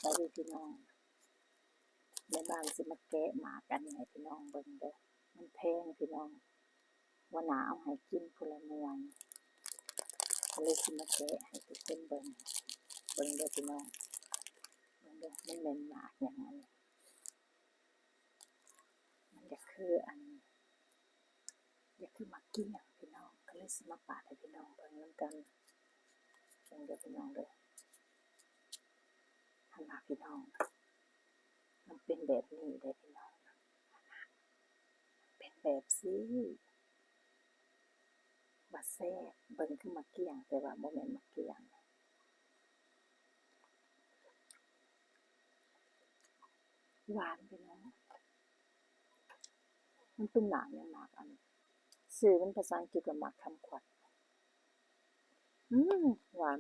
ໄປເດີ້ພີ່ນ້ອງ ແມ່ບ້ານຊິມາແກະໝາກອັນນີ້ໃຫ້ພີ່ນ້ອງເບິ່ງເດີ້. ມັນແພງພີ່ນ້ອງ ຫົວໜ້າເອົາໃຫ້ກິນຜູ້ລະໜ່ວຍ ກໍເລີຍຊິມາແກະໃຫ້ທຸກຄົນເບິ່ງ. ເບິ່ງເດີ້ພີ່ນ້ອງ ເບິ່ງເດີ້ ມັນແມ່ນໝາກຫຍັງອັນນີ້. ມັນຢາກຄືອັນ ຢາກຄືໝາກກ້ຽງພີ່ນ້ອງ ກໍເລີຍຊິມາປາດໃຫ້ພີ່ນ້ອງເບິ່ງນຳກັນ. ເບິ່ງເດີ້ພີ່ນ້ອງເດີ້ ຫັ້ນລະພີ່ນ້ອງ ມັນເປັນແບບນີ້ເດ້ພີ່ນ້ອງ ເປັນແບບຊີ້ ວ່າແຊບ ເບິ່ງຄືໝາກກ້ຽງ ແຕ່ວ່າບໍ່ແມ່ນໝາກກ້ຽງ. ຫວານພີ່ນ້ອງ ມັນເປັນໝາກຫຍັງ ໝາກອັນ ຊື່ມັນພາສາອັງກິດວ່າໝາກຄຳຂວັນ. ອືມ ຫວານ